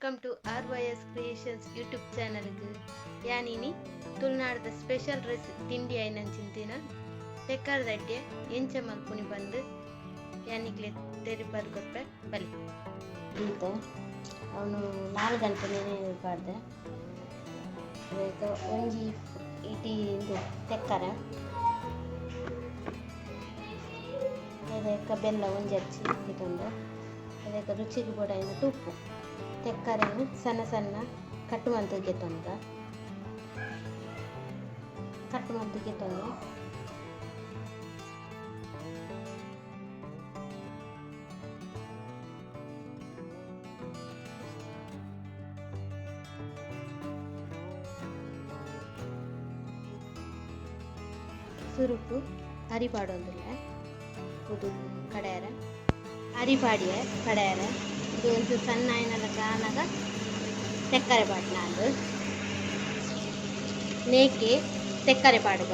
Welcome to R Y S creations YouTube ಚಾನಲ್ಗೆ. ಯಾನಿನಿ ತುಳುನಾಡದ special ರೆಸಿ ತಿಂಡಿ ಆಯ್ನಂಚಿಂತಿನ ತೆಕ್ಕರದಡ್ಡೆ ಎಂಚ ಮಲ್ಪುನಿ ಬಂದು ಯಾನಿಕ್ಲೆ ತೆರಿಪಾದ್ ಕೊರ್ಪೆ ಬಲಿ. ಈತ ಅವನು 4 ಗಂಟೆ ನೆನೆ ಪಾಡ್ದೆ. ಬೇಗ ಒಂಜಿ ಇಟಿ ಇಂದು ತೆಕ್ಕರ ಅದಕ್ಕೆ ಬೆಲ್ಲ ಒಂಜಿ ಹಚ್ಚಿ ಇದೊಂದು ಅದಕ್ಕೆ ರುಚಿಗೆ ಬೋಡಾಯಿನ ತುಪ್ಪು ತೆಕ್ಕರೆನು ಸಣ್ಣ ಸಣ್ಣ ಕಟ್ಟು ಮಂತಿಗೆ ತೊಂದ ಕಟ್ಟು ಮಂತಿಗೆ ತೊಂದ ಸುರುಟು ಅರಿಪಾಡೊಂದಿಲ್ಲ ಉದು ಕಡೆಯರ ಅರಿಪಾಡಿಯ ಕಡೆಯರ ಇದು ಒಂದು ಸಣ್ಣ ಐನದ ಕಾನಗ ತೆಕ್ಕರೆ ಪಾಡ್ನಾಂದು ನೇಕೆ ತೆಕ್ಕರೆ ಪಾಡುಗ.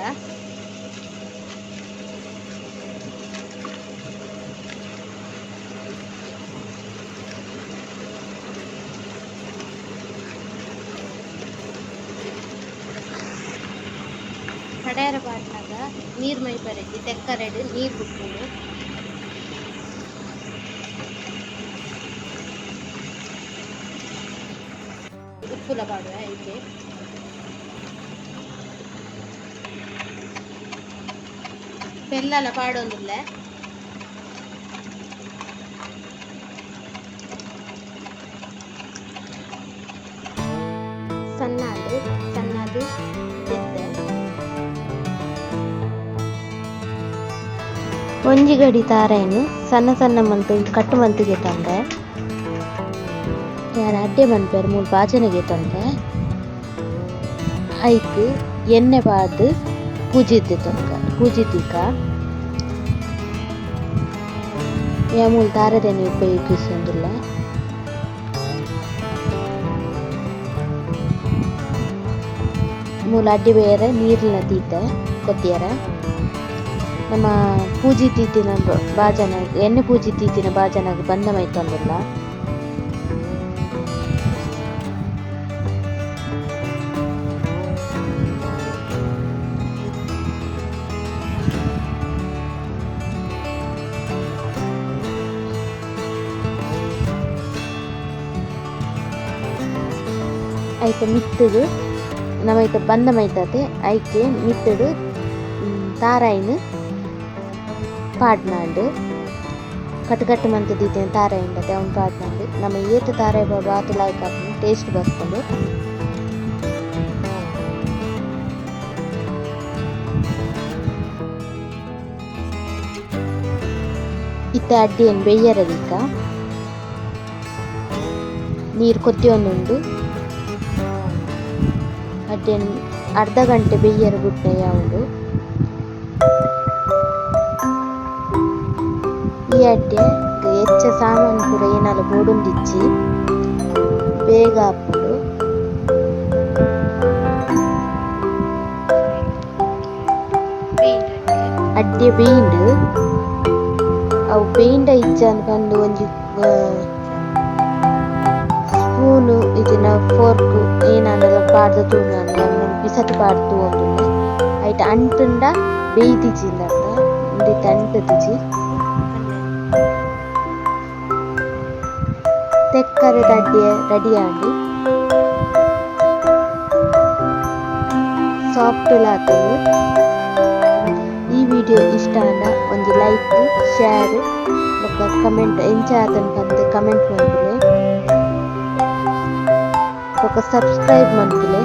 ಕಡೆಯರ ಪಾಡ್ನಾಗ ನೀರು ಮೈ ಬರೆಜಿ ತೆಕ್ಕರೆಡು ನೀರು ಬಿಟ್ಕೊಂಡು ಉಪ್ಪುಲ ಪಾಡುವ ಐಕೆ ಬೆಲ್ಲಲ ಪಾಡೊಂದಿಲ್ಲ. ಸಣ್ಣದು ಸಣ್ಣದು ಜೆತ್ತೆ ಒಂಜಿ ಗಡಿ ತಾರಾಯಿನ್ ಸಣ್ಣ ಸಣ್ಣ ಮಂತ್ ಕಟ್ಟು ಮಂತಿಗೆ ತಂದೆ ಯಾನ್ ಅಡ್ಡೆ ಮನ್ಪೆರ್ ಮೂಲು ಬಾಜನಗೆ ತಂದೆ ಐಕ್ ಎಣ್ಣೆ ಪಾಡ್ದ್ ಪೂಜಿದ್ ತೊನ್ಕ ಪೂಜಿದಿಕ ಯಾನ್ ಮೂಲು ತಾರೆದ ಎಣ್ಣೆ ಉಪಯೋಗಿಸೊಂದುಲ್ಲೆ. ಮೂಲು ಅಡ್ಡೆ ಬೇರೆ ನೀರ್ಲ ದೀತೆ ಕೊದ್ದಿಯರೆ ನಮ್ಮ ಪೂಜಿ ದೀತಿನ ಬಾಜನ ಎಣ್ಣೆ ಪೂಜಿ ದೀತಿನ ಬಾಜನಗ್ ಬಂದ ಮೈತೊಂದುಲ್ಲ. ಐತ ಮಿತ್ತುಗ್ ನಮ ಐತ ಬಂದ ಮೈತಾತೆ ಐಕೆ ಮಿತ್ತುಡು ತಾರಾಯಿನ್ ಪಾಡ್ನಾಂಡ್ ಕಟ್ಟು ಕಟ್ಟು ಮಂತ್ ದೀತಿನ ತಾರಾಯಿ ಉಂಡತೆ ಅವ್ನು ಪಾಡ್ನಾಂಡ್ ನಮ ಏತ್ ತಾರಾಯಿ ಪಾಡುವ ಆತ್ ಲಾಯ್ಕ್ ಆಪುಂಡು ಟೇಸ್ಟ್ ಬರ್ಪುಂಡು. ಇತ್ತೆ ಅಡ್ಡಿಯನ್ ಬೆಯ್ಯರ ದೀಕ ನೀರು ಕೊದ್ದಿಯೊಂದುಂಡು ಅಡ್ಡಿಯನ್ ಅರ್ಧ ಗಂಟೆ ಬೆಯ್ಯರ ಬುಡ್ನ ಯಾವುಂಡು. ಈ ಅಡ್ಡೆ ಎಚ್ಚ ಸಾಮಾನು ಪೂರ ಏನಾಲ ಬೋಡುಂದಿಜ್ಜಿ ಬೇಗ ಆಪುಂಡು. ಅಡ್ಡೆ ಬೇಯಿಂಡು ಅವು ಬೇಯಿಂಡ ಇಜ್ಜಾನ್ ಪಂದ್ ಒಂಜಿ ಸ್ಪೂನು ಇತ್ತಿನ ಫೋರ್ಕ್ ಏನಾಂಡಲ ಪಾಡ್ದ್ ತೂಂಡಾಂಡ ಬಿಸತ್ತಿ ಪಾಡ್ದ್ ತೂವೊಂದುಲ್ಲೆ ಐಟ್ ಅಂಟುಂಡ ಬೇಯ್ದಿಜಿ ಅರ್ಥ ಉಂದೆಟ್ ಅಂಟುದಿಜಿ. ತೆಕ್ಕರೆದ ಅಡ್ಡೆ ರೆಡಿ ಆಂಡ್ ಸಾಫ್ಟ್ ಲ ಆತುಂಡು. ಈ ವಿಡಿಯೋ ಇಷ್ಟ ಆಂಡ ಒಂಜಿ ಲೈಕ್ ಶೇರ್ ಬೊಕ್ಕ ಕಮೆಂಟ್ ಎಂಚ ಆತುಂಡು ಪಂದ್ ಕಮೆಂಟ್ ಮನ್ಪುಲೆ ಬೊಕ್ಕ ಸಬ್ಸ್ಕ್ರೈಬ್ ಮನ್ಪುಲೆ.